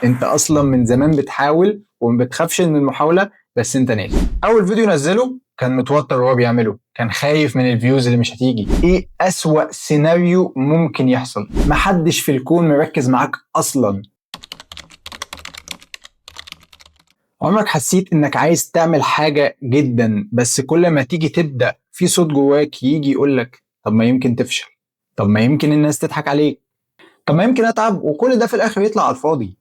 انت اصلا من زمان بتحاول وما بتخافش من المحاولة، بس انت ناسي. اول فيديو نزله كان متوتر وهو بيعمله، كان خايف من ال views اللي مش هتيجي. ايه اسوأ سيناريو ممكن يحصل؟ محدش في الكون مركز معاك اصلا. عمرك حسيت انك عايز تعمل حاجة جدا، بس كل ما تيجي تبدأ في صوت جواك يجي يقولك طب ما يمكن تفشل، طب ما يمكن الناس تضحك عليك، طب ما يمكن اتعب، وكل ده في الاخر يطلع على الفاضي.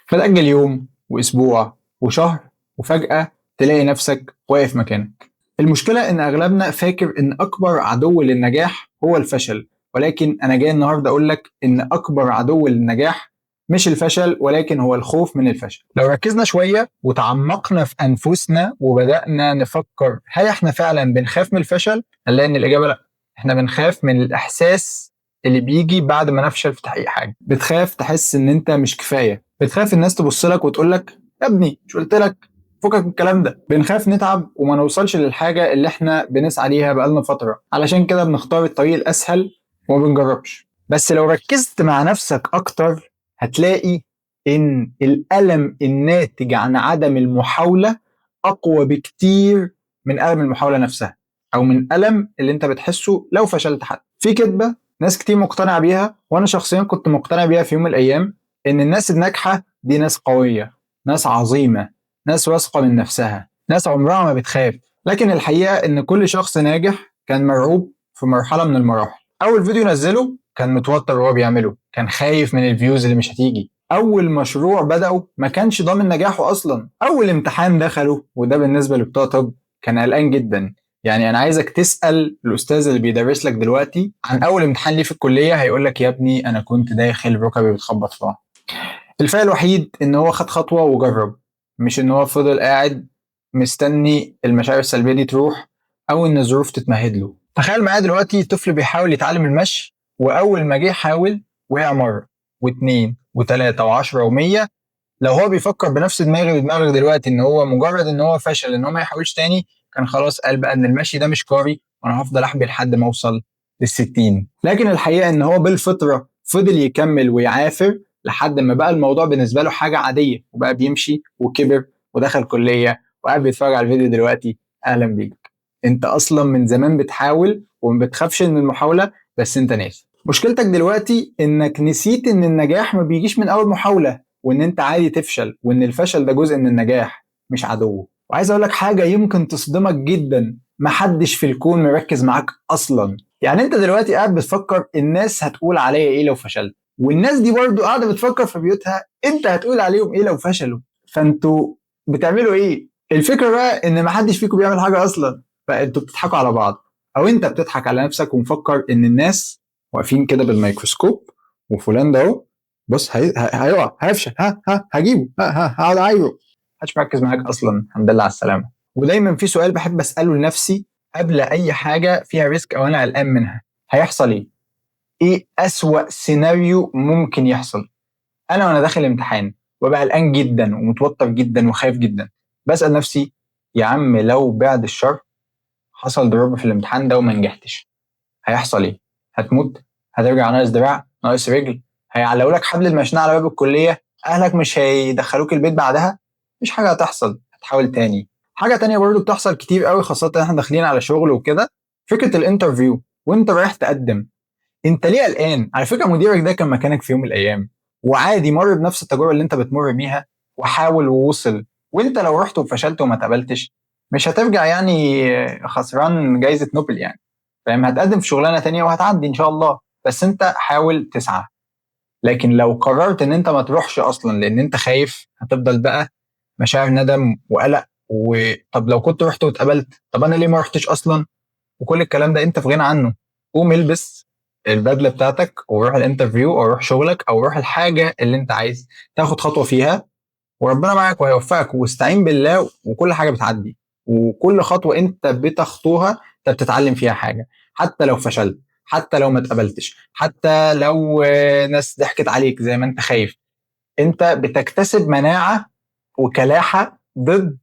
فتأجل يوم واسبوع وشهر، وفجأة تلاقي نفسك واقف مكانك. المشكلة ان اغلبنا فاكر ان اكبر عدو للنجاح هو الفشل، ولكن انا جاي النهاردة اقولك ان اكبر عدو للنجاح مش الفشل، ولكن هو الخوف من الفشل. لو ركزنا شوية وتعمقنا في أنفسنا وبدأنا نفكر هل احنا فعلا بنخاف من الفشل، هنلاقي ان الإجابة لا. احنا بنخاف من الإحساس اللي بيجي بعد ما نفشل في تحقيق حاجة. بتخاف تحس ان انت مش كفاية، بتخاف الناس تبص لك وتقول لك يا ابني مش قلت لك، فكك من الكلام ده. بنخاف نتعب وما نوصلش للحاجة اللي احنا بنسعى ليها بقالنا فترة، علشان كده بنختار الطريق الأسهل وما بنجربش. بس لو ركزت مع نفسك أكتر هتلاقي إن الألم الناتج عن عدم المحاولة أقوى بكتير من ألم المحاولة نفسها، أو من ألم اللي أنت بتحسه لو فشلت حتى. في كدبة ناس كتير مقتنعة بيها، وأنا شخصيا كنت مقتنع بيها في يوم من الأيام، إن الناس الناجحة دي ناس قوية، ناس عظيمة، ناس واثقة من نفسها، ناس عمرها ما بتخاف. لكن الحقيقة إن كل شخص ناجح كان مرعوب في مرحلة من المراحل. أول فيديو نزله كان متوتر وهو بيعمله، كان خايف من ال views اللي مش هتيجي. أول مشروع بدأه ما كانش ضامن نجاحه أصلا. أول امتحان دخله، وده بالنسبة لبتوع طب، كان قلقان جدا. يعني أنا عايزك تسأل الأستاذ اللي بيدرس لك دلوقتي عن أول امتحان ليه في الكلية، هيقول لك يا ابني أنا كنت داخل ركبي بتخبط في بعض. الفرق الوحيد إن هو خد خطوة وجرب، مش إن هو فضل قاعد مستني المشاعر السلبية دي تروح أو إن الظروف تتمهد له. تخيل معايا دلوقتي طفل بيحاول يتعلم المشي، وأول ما جه حاول وقع مرة واتنين وتلاتة وعشرة ومية. لو هو بيفكر بنفس دماغي ودماغك دلوقتي إن هو مجرد إن هو فشل إن هو ما يحاولش تاني، كان خلاص قال بقى إن المشي ده مش كاري وأنا هفضل أحبي لحد ما أوصل للستين. لكن الحقيقة إن هو بالفطرة فضل يكمل ويعافر لحد ما بقى الموضوع بالنسبة له حاجة عادية، وبقى بيمشي وكبر ودخل كلية وقاعد بيتفرج على الفيديو دلوقتي. أهلا بيك. أنت أصلا من زمان بتحاول وما بتخافش من المحاولة، بس أنت ناسي. مشكلتك دلوقتي إنك نسيت إن النجاح ما بيجيش من أول محاولة، وإن أنت عادي تفشل، وإن الفشل ده جزء من النجاح مش عدوه. وعايز أقول لك حاجة يمكن تصدمك جدا، محدش في الكون مركز معاك أصلا. يعني أنت دلوقتي قاعد بتفكر الناس هتقول عليا إيه لو فشلت، والناس دي برضو قاعدة بتفكر في بيوتها أنت هتقول عليهم إيه لو فشلوا. فأنتوا بتعملوا إيه؟ الفكرة بقى إن محدش فيكم بيعمل حاجة أصلا، فأنتوا بتضحكوا على بعض، أو أنت بتضحك على نفسك ومفكر إن الناس واقفين كده بالميكروسكوب، وفلان ده اهو بص هيقع، هيفشل، ها ها هجيبه، ها ها هقعد اعايره. محدش مركز معاك اصلا. الحمد لله على السلامة. ودايما في سؤال بحب اساله لنفسي قبل اي حاجة فيها risk او انا قلقان منها، هيحصل ايه؟ ايه اسوأ سيناريو ممكن يحصل؟ انا وانا داخل الامتحان وببقى قلقان جدا ومتوتر جدا وخايف جدا، بسال نفسي يا عم لو بعد الشر حصل drop في الامتحان ده وما نجحتش، هيحصل ايه؟ هتموت؟ هترجع ناقص دراع، ناقص رجل، هيعلقوا لك حبل المشنقه على باب الكلية، اهلك مش هيدخلوك البيت بعدها، مفيش حاجة هتحصل، هتحاول تاني. حاجة تانية برضو بتحصل كتير قوي، خاصة احنا داخلين على شغل وكده، فكرة ال interview وانت رايح تقدم، انت ليه قلقان؟ على فكرة مديرك ده كان مكانك في يوم من الايام، وعادي مر بنفس التجربة اللي انت بتمر بيها وحاول ووصل. وانت لو رحت وفشلت وما اتقبلتش مش هترجع خسران جايزة نوبل، فاهم؟ هتقدم في شغلانة تانية وهتعدي ان شاء الله، بس انت حاول تسعى. لكن لو قررت ان انت ما تروحش اصلا لان انت خايف، هتفضل بقى مشاعر ندم وقلق، وطب لو كنت رحت واتقبلت، طب انا ليه ما رحتش اصلا، وكل الكلام ده انت في غنى عنه. قوم البس البدلة بتاعتك وروح ال interview او روح شغلك او روح الحاجة اللي انت عايز تاخد خطوة فيها، وربنا معاك وهيوفقك، واستعين بالله، وكل حاجة بتعدي، وكل خطوة انت بتخطوها انت بتتعلم فيها حاجة، حتى لو فشلت، حتى لو ما اتقبلتش، حتى لو ناس ضحكت عليك زي ما انت خايف، انت بتكتسب مناعة وكلاحه ضد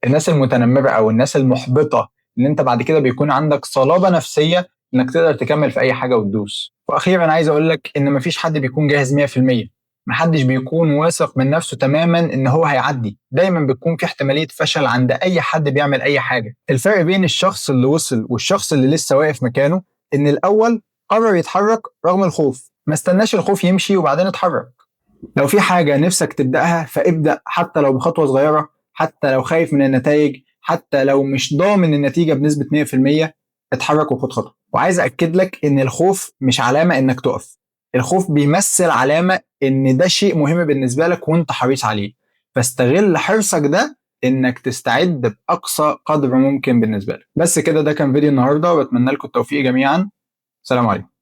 الناس المتنمره او الناس المحبطه، ان انت بعد كده بيكون عندك صلابة نفسية انك تقدر تكمل في اي حاجة وتدوس. واخيرا عايز اقول لك ان مفيش حد بيكون جاهز مية في المية، محدش بيكون واثق من نفسه تماما ان هو هيعدي، دايما بتكون في احتمالية فشل عند اي حد بيعمل اي حاجة. الفرق بين الشخص اللي وصل والشخص اللي لسه واقف مكانه ان الاول قرر يتحرك رغم الخوف، ما استناش الخوف يمشي وبعدين اتحرك. لو في حاجة نفسك تبدأها فابدأ، حتى لو بخطوة صغيرة، حتى لو خايف من النتائج، حتى لو مش ضامن النتيجة بنسبة 100%، اتحرك وخد خطوة. وعايز أكد لك إن الخوف مش علامة إنك تقف، الخوف بيمثل علامة إن ده شيء مهم بالنسبة لك وإنت حريص عليه، فاستغل حرصك ده إنك تستعد بأقصى قدر ممكن بالنسبة لك. بس كده، ده كان فيديو النهاردة، وبتمنى لكم التوفيق جميعا. سلام عليكم.